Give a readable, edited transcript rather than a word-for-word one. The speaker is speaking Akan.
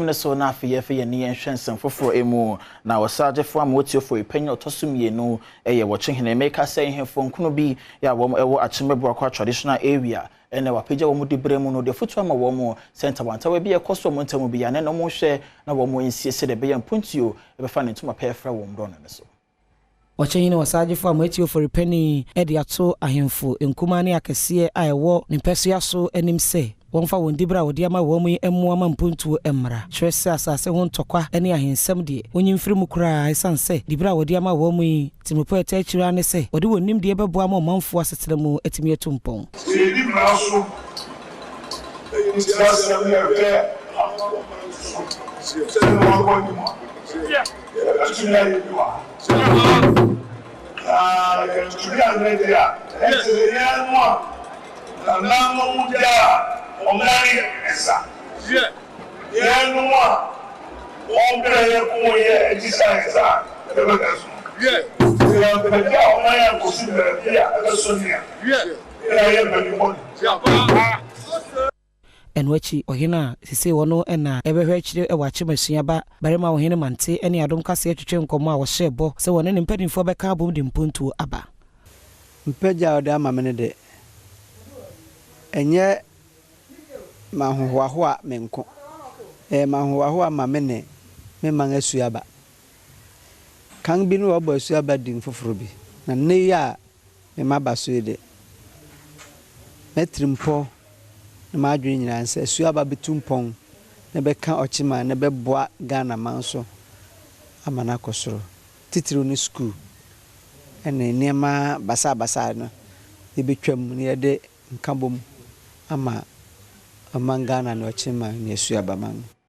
no so na afei yɛmfa yɛn ani nhwɛ nsɛm foforɔ mu. Na ɔsaagyefo Amoatiofo panyin ɔtɔ so mmienu yɛ Wɔkyehene. Meka sɛ nhemfo nkono bi a wɔn wɔ Akyem-Abuakwa Traditional Area ɛna wapagya wɔn de berɛ mu no de foto ama wɔn sɛ ntawantawa bi ɛkɔ so wɔn ntam bi a na wɔn hwɛ na wɔn nsie sɛdeɛ ɛbɛyɛ mpuntuo ɛbɛfa ne ntoma pɛɛ frɛ wɔn dɔn no so. Ɔkyehene Ɔsagyefo Amoatiofo repanin de ato ahemfo nkumaa ne akɛseɛ a ɛwɔ ne mpɛsoa so anim sɛ wɔmfa wɔn dibere a wɔde ama wɔn yi mmoa ma mpuntuo mmra. Kyerɛ sɛ asase ho ntɔkwa ne ahensɛm deɛ, wɔnyi mfiri mu koraa, ɛsiane sɛ dibere a wɔde ama wɔn yi timupɔ ɛtɛ akyire ne sɛ wɔde wɔn nimdeɛ bɛboa ma ɔmanfoɔ asetena mu atumi atu mpɔn. Sɛ yɛdi mmara so, nti asɛm yɛ hwɛ so sɛ wɔakɔ anim a, yɛbɛtumi ayɛ bi wɔ ha. Na yɛntumi anyɛ deɛ a, ɛkyerɛ sɛ yɛn no a nananom gya a ɔman nsa. Yɛn no a wɔn brɛ yɛ ko yɛ akyi sa nsa a yɛbɛka so. Yɛmpɛgya ɔman ankɔsi baabi a ɛbɛso nea yɛayɛ mpanimɔne. Ɛno akyi, ɔhene a sesei wɔno na ɛbɛhwɛ akyire wɔ Akyem Asuaba barima Ɔhene Mante ne Adom Kaseɛ twetwe nkɔmmɔ a wɔhyɛɛ bɔ sɛ wɔne ne mpanimfoɔ bɛka abom de mpuntuo aba. Mpagya a ɔde ama me no de, ɛnyɛ m'ahohoahoa me nko, ɛyɛ m'ahohoahoa ma me ne me man Asuaba. Kan bi no wɔbɔ Asuaba din foforo bi, na nnɛ yi a me mma ba so yi de, m'atirimpɔ ne m'adwene nyinaa ne sɛ Asuaba bɛtu mpɔn na ɛbɛka Ɔkyeman na ɛbɛboa Ghana man so ama no akɔ soro, titiriw ne sukuu ne nneɛma basabasa no yɛbɛtwam na yɛde nkabom ama ɔman Ghana ne Ɔkyeman ne Asuaba man no.